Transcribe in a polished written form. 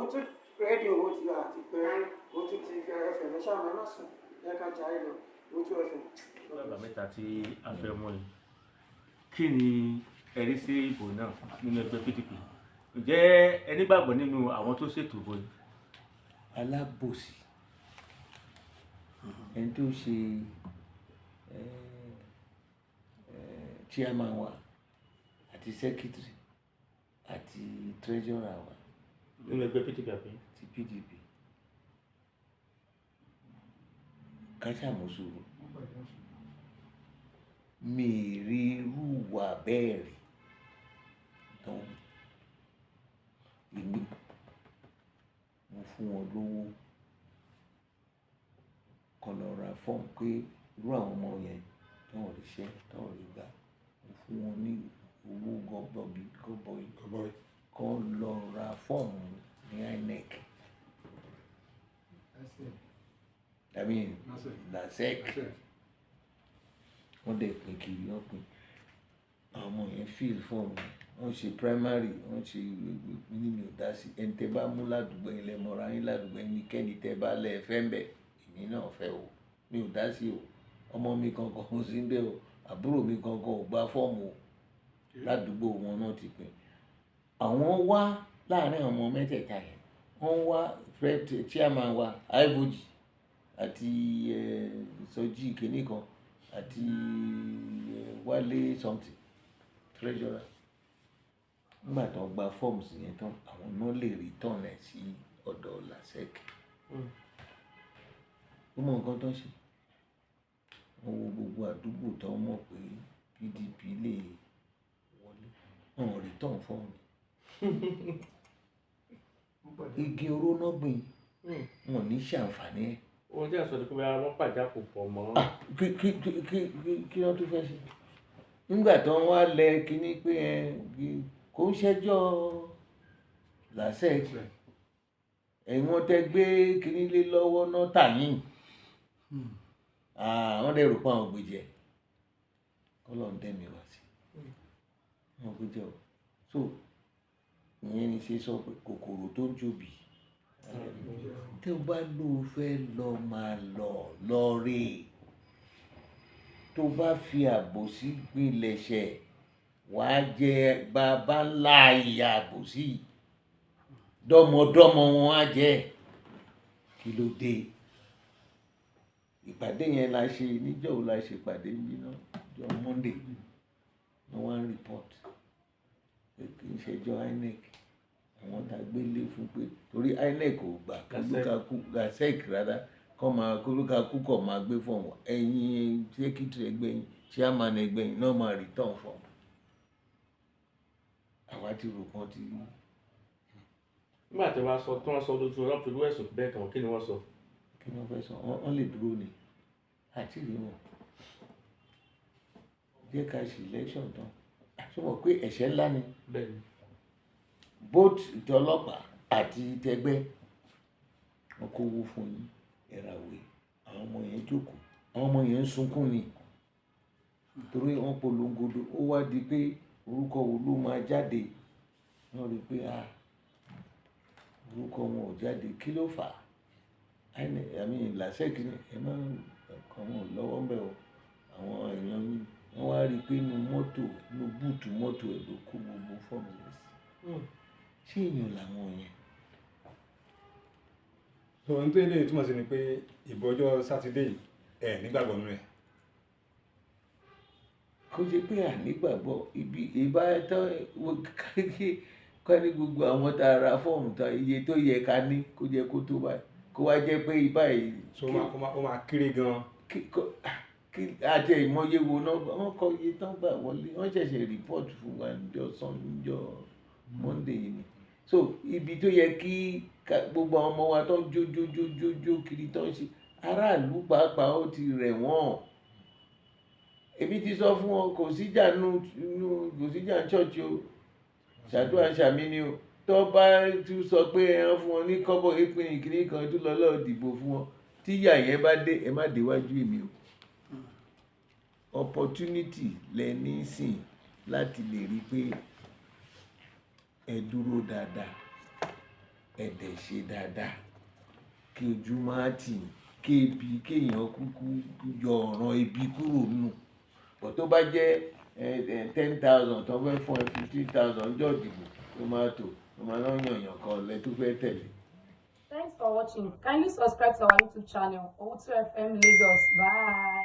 Owótú rédíò, ó ti àti pé Owótú TV FM. Ẹ ṣáà ẹ má sùn, ẹ ká jayé lọ. Owótú FM. Bàbá mẹ́ta tí a fẹ́ mú yìí, kí ni ẹ̀rí sí ìbò náà nínú ẹgbẹ́ PDP? Ǹjẹ́ ẹ nígbàgbọ́ nínú àwọn tó ṣètò ìbò yìí? Alábòsí ẹni tó ṣe chairman wa àti secretary àti treasurer wa nínú ẹgbẹ́ PDP àbí? Ti PDP, káṣàmùsùrù mi rí irú wà bẹ́ẹ̀ rí tán. Èmi mo fún wọn lówó kan lọ ra fọ́ọ̀mù pé irú àwọn ọmọ yẹn tó ń ríṣẹ́ tó ń rí gbà, mo fún wọn ní owó gọbọbí gọbọi Gọbọi. kan lọ ra fọ́ọ̀mù ní INEC, I mean LASEC. Wọ́n dẹ̀ pín kiri, wọ́n pín, àwọn ọmọ yẹn fill fọ́ọ̀mù yẹn, wọ́n ṣe primary, wọ́n ṣe ní mi ò dá sí. Ẹni tẹ́ bá mú ládùúgbò yín, lẹ́ mọ́ra yín ládùúgbò yín, kẹ́ni tẹ́ bá lẹ́ fẹ́ ń bẹ̀, èmi náà fẹ́ o, mi ò dá sí o. Ọmọ mi kankan ò sí ń bẹ̀ o, àbúrò mi kankan ò gba fọ́ọ̀mù o. Ládùúgbò wọn náà ti pín. Àwọn wá láàrin àwọn ọmọ mẹ́tẹ̀ẹ̀ta yẹn, wọ́n wá chairman wa Ivoji àti Sọjí kìnní kan àti Wálé something, treasurer. Nígbà tó gba forms yẹn tán, àwọn náà lè return ẹ̀ sí ọ̀dọ̀ LASEC. Ó mọ nǹkan tó ń ṣe. Wọ́n wo gbogbo àdúgbò tó mọ̀ pé PDP lè wọlé, wọn ò return fọ́ọ̀mù. Igi oró náà gbìn, wọn ò ní ṣàǹfààní ẹ̀. Ohun tí a sọ ni pé wọ́n pàjákò pọ̀ mọ́. Kí kí kí kí kí wọ́n tún fẹ́ ṣe nígbà tó ń wá lẹ kínní pé ẹ kò ń ṣẹjọ́ LASEC, ẹ̀wọ̀n tẹ gbé kínní lé lọ́wọ́ náà tà yín, wọ́n dẹ̀ rò pé àwọn gbèjẹ kọ́lọ́ ń dẹ́mi wá sí wọ́n gbèjẹ o. So ìyẹn ni ṣe sọ pé kòkòrò tó ń jòbì tí o bá lò ó fẹ́ lọ máa lọ lọ́ọ̀rẹ́, tó bá fi àbòsí gbinlẹ̀ṣẹ̀, wàá jẹ bàbá ńlá ìyá àbòsí, dọ́mọdọ́mọ wọn á jẹ. Kí ló dé? Ìpàdé yẹn la ṣe níjọ́ wo la ṣe ìpàdé yìí náà? Jọ Monday wọ́n wá ń report pé kì í ṣẹjọ́ INEC, àwọn tá a gbé lé fún pé torí INEC ò gbà kólúkakú, LASEC rárá, kọ́ máa kólúkakú kọ̀ máa gbé fọ́ọ̀mù. Ẹ̀yin secretary ẹgbẹ́ yín, chairman ẹgbẹ́ yín náà máa return fọ́ọ̀mù. Àwa ti rò kan ti. Nígbà tí wọ́n sọ tí wọ́n sọ lójú wọn pẹ̀lú ẹ̀sùn bẹ́ẹ̀ kan, kí ni wọ́n sọ? Kí ni wọ́n fẹ́ sọ? Wọ́n lè dúró ni àti rí wọn jẹ́ ká ṣe election tán. Ṣé wọ́n pé ẹ̀ṣẹ̀ ńlá ni? Bẹ́ẹ̀ni. Both tọlọ́pàá àti tẹgbẹ́, wọn kó owó fún yín, ẹ̀ràwé, àwọn ọmọ yẹn jókòó, àwọn ọmọ yẹn ń sunkún ni torí wọn polongodo. Ó wá di pé orúkọ wo ló máa jáde? Wọ́n rí i pé ah, orúkọ wọn ò jáde. Kí ló fà á? Àmì LASEC ni ẹ má kàn wọn lọ́wọ́ ń bẹ̀ o. Àwọn èèyàn yín, wọ́n wá rí i pé inú mọ́tò, inú búùtù mọ́tò ẹ̀ ló kó gbogbo fọ́ọ̀mù yẹn sí. Ṣé èèyàn làwọn yẹn? So ohun tó lè túmọ̀ sí ni pé ìbò ọjọ́ Sátidé yìí, ẹ nígbàgbọ́ nínú ẹ̀? Kó ṣe pé ànígbàgbọ́ ibi ìbá tán ká ní gbogbo àwọn tá a ra fọ́ọ̀mù tán, iye tó yẹ ká ní kó jẹ́ kó tó báyìí, kó wá jẹ́ pé ibà yìí. So ó máa kéré gan-an. Kí àti ìmọye wo náà wọ́n kọ iye tán gbà wọlé? Wọ́n ṣẹ̀ṣẹ̀ report fún wa níjọ́ Sunday, níjọ́ Monday yìí ni. So ibi tó yẹ kí gbogbo àwọn ọmọ wa tó ń jó jó jó jó jó kiri tó ń ṣe aráàlú pàápàá, ó ti rẹ̀ wọ́n. Èmi ti sọ fún wọn, kò síjà nù, kò síjà ní ṣọ́ọ̀ṣì o, ṣàdúrà ṣàmì ni o. Tó bá tún sọ pé ẹ fún wọn ní kọ́bọ̀ ìpín ìkíní kan tó lọ lọ́ọ́ dìbò fún wọn, tíyà yẹn bá dé, ẹ má déwájú èmi o. Opportunity lẹ ní sìn láti lè rí i pé ẹ dúró dáadáa. Ẹ dẹ̀ ṣe dáadáa kí ojú máa tì yín, kí ebi kéèyàn kúkú yọ ọ̀ràn ebi kúrò nù. Bọ̀ tó bá jẹ́ 10,000 tó fẹ́ fún ẹ, 15,000 ọjọ́ ìdìbò, tó máa tò, tó máa lọ́ yànyàn kan lẹ tó fẹ́ tẹ̀lé. Thanks for watching. Kindly subscribe to our YouTube channel, Owutu FM Lagos. Bye.